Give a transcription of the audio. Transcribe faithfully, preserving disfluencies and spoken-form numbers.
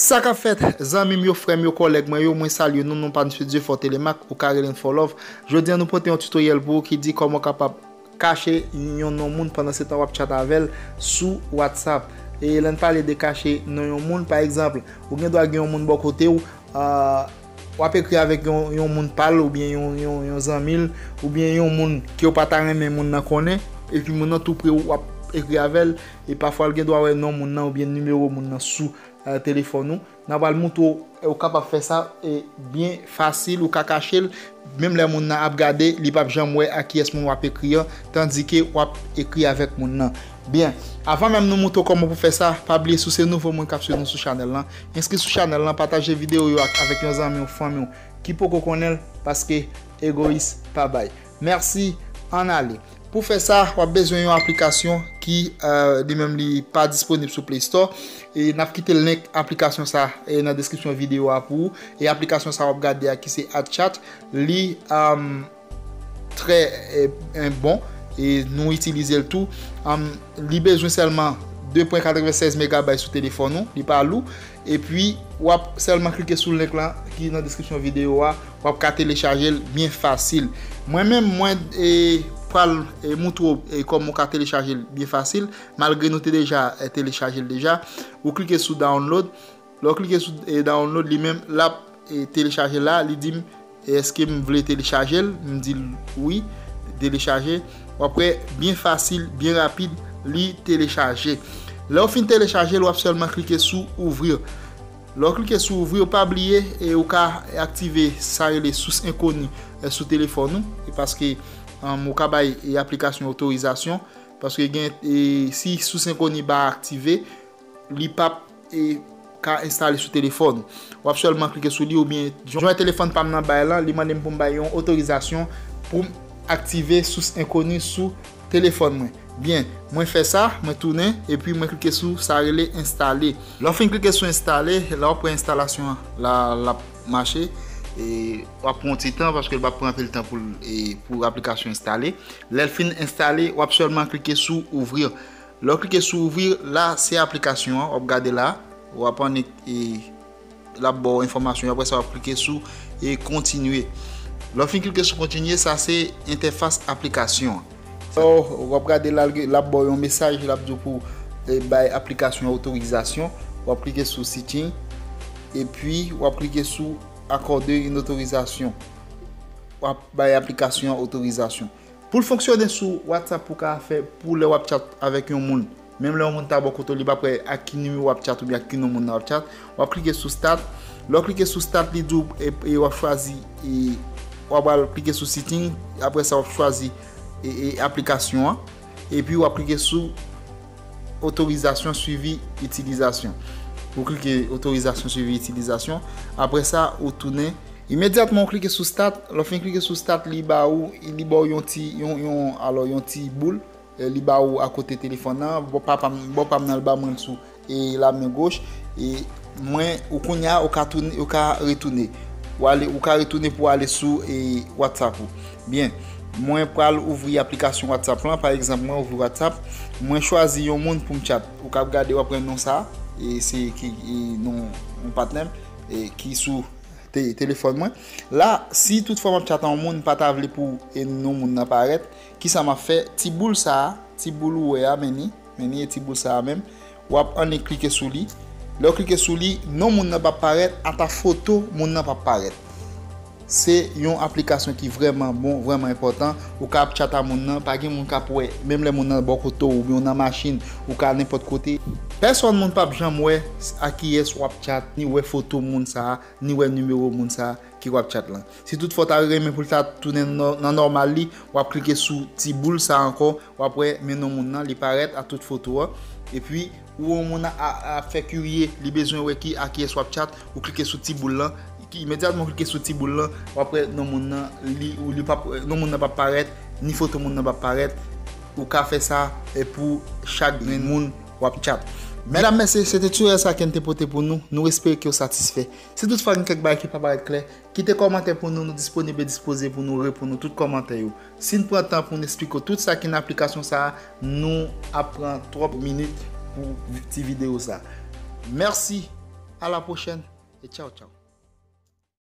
Sa k ap fèt, zanmi m yo, frè m yo, kòlèg mwen yo, mwen salye nou, non pa m se Dieufor Telemaque, ou ka rele m For Love. Jodi a nou pote yon tutoriel pou ou ki di kòman w kapab kache yon non moun, pandan se tan w ap chat avè l sou WhatsApp. E lè n pale de kache non yon moun, pa egzanp, ou gen dwa gen yon moun bò kote w, ah, w ap ekri avèk yon, yon moun pa l, oubyen yon, yon, yon zanmi l, oubyen yon moun ke w pa ta renmen moun nan konnen, epi moun nan tou pre w, w ap ekri avè l, e pafwa l gen dwa wè non moun nan oubyen nimewo moun nan sou, eh, telefòn ou. N a pral montre w, eh, ou kapab fè sa, eh, byen fasil, ou ka kache l, menm lè moun nan ap gade, li p ap janm wè a kiyès moun w ap ekri an, tandike w ap ekri avèk moun nan. Byen, avan menm nou montre w kòman pou fè sa, pa bliye si w se nouvo moun k ap swiv nou sou chanèl lan, enskri sou chanèl lan, pataje videyo yo ak, avèk yon zanmi w, fanmi w ki poko konnen l, paske egoyis pa bay. Mèsi, ann ale. Pou fè sa, w ap bezwen yon aplikasyon ki, eh, li menm li pa disponib sou Play Store. E n ap kite link aplikasyon sa, eh, nan deskripsyon videyo a pou ou. E aplikasyon sa w ap gade a ki se AdChat, li, um, trè, eh, eh, bon. E nou itilize l tou. Um, li bezwen sèlman de pwen katrevennsèz megabay sou telefòn ou. Li pa lou. Epi, w ap sèlman klike sou link lan ki nan deskripsyon videyo a. W ap ka telechaje l byen fasil. Mwen menm, mwen, eh, pral, eh, montre w, eh, kòman w ka telechaje l byen fasil, malgre nou te deja, eh, telechaje l deja. Ou klike sou download. Lè w klike sou, eh, download, li menm, l ap, eh, telechaje la, li di m, èske m vle telechaje l? M di l wi, telechaje. W ap wè, byen fasil, byen rapid, li telechaje. Lè w fin telechaje l, w ap sèlman klike sou ouvrir. Lè w klike sou ouvrir, pa bliye, e ou ka aktive sa rele sous enkoni, eh, sou telefòn ou, e paske, um, ou ka bay, e, aplikasyon otorizasyon, paske gen, e, si sous enkoni pa aktive, li p ap, e, ka enstale sou telefòn ou. W ap sèlman klike sou li oubyen jan telefòn pa m nan bay lan, li mande m pou m bay yon otorizasyon pou m aktive sous enkoni sou telefòn mwen. Byen, mwen fè sa, mwen tounen, epi mwen klike sou sa rele enstale. Lè w fin klike sou enstale, lè w ap wè enstalasyon an, la, l ap mache, e w ap pran yon ti tan paske l p ap pran anpil tan pou l, e, pou aplikasyon enstale. Lè l fin enstale, w ap sèlman klike sou ouvrir. Lè w klike sou ouvrir, la, se aplikasyon an, w ap gade la, w ap annik, e, l ap ba w enfòmasyon yo. Apre sa, w ap klike sou, e, kontinye. Lè w fin klike sou kontinye, sa se entèfas aplikasyon an. So, w ap gade la, l ap ba w yon mesaj, l ap di w pou, e, bay aplikasyon an otorizasyon. W ap klike sou setting, epi w ap klike sou accorde une autorisation. W ap bay aplikasyon an otorizasyon. Pou l fonksyone sou WhatsApp, ou ka fè pou lè w ap chat avèk yon moun. Menm lè yon moun ta bò kote w, li p ap wè ak ki nimewo w ap chat oubyen ak ki non moun nan w ap chat. W ap klike sou start. Lè w klike sou start, li di w, e, e w ap chwazi, e, w ap al klike sou setting. Apre sa, w ap chwazi, e, e, aplikasyon an. Epi w ap klike sou otorizasyon swivi itilizasyon. Ou klike otorizasyon swivi itilizasyon. Apre sa, ou tounen. Imedyatman, ou klike sou start. Lè w fin klike sou start, li ba ou, li ba w yon ti, yon, yon, alò, yon ti boul. E, li ba ou akote telefòn nan. Bò pa m, bò pa m nan, l ba mwen l sou, e, lamen goch. E mwen, ou kounye a, ou ka tounen, ou ka retounen. Ou ale, ou ka retounen pou ale sou, e, WhatsApp ou. Byen, mwen pral ouvri aplikasyon WhatsApp lan. Pa egzanp, mwen ouvri WhatsApp. Mwen chwazi yon moun pou m chat. Ou ka ap gade, w ap wè non sa. E se ki, e, non, yon patnè m, e, ki sou te-, telefòn mwen. La, si toutfwa m ap chat a yon moun, m pa ta vle pou, e, non moun nan parèt, kisa m ap fè? Ti boul sa a, ti boul ou wè a, men ni, men ni, e ti boul sa a menm, w ap annik klike sou li. Lè w klike sou li, non moun nan p ap parèt, ata foto moun nan p ap parèt. Se yon aplikasyon ki vrèman bon, vrèman enpòtan. Ou ka ap chat a moun nan, pa gen moun k ap wè, menm lè moun nan bò kote w oubyen w nan machin, ou ka nenpòt kote. Pèsòn moun p ap janm wè a kiyès w ap chat, ni wè foto moun sa a, ni wè nimewo moun sa a ki w ap chat lan. Si toutfwa w ta renmen pou l ta tounen nò-, nan nòmal li, w ap klike sou ti boul sa a ankò, w ap wè men non moun nan, li parèt a tout foto an. Epi, ou wè yon moun a, a, ap fè kirye, li bezwen wè ki, a kiyès w ap chat, ou klike sou ti boul lan. Ki, imedyatman w klike sou ti boul lan, w ap wè non moun nan, li, ou li p ap, non moun nan p ap parèt, ni foto moun nan p ap parèt. Ou ka fè sa, e, pou chak grenn moun w ap chat. Medam, mesye, se te tutorial sa ke n te pote pou nou. Nou espere ke w satisfè. Si toutfwa gen kèk bagay ki pa parèt klè, kite kòmantè pou nou, nou disponib e dispoze pou nou reponn ou tout kòmantè yo. Si n pran tan pou n esplike w tout sa ki nan aplikasyon sa a, nou ap pran twòp minit pou vi-, ti videyo sa a. Mèsi, À la prochaine et ciao, ciao.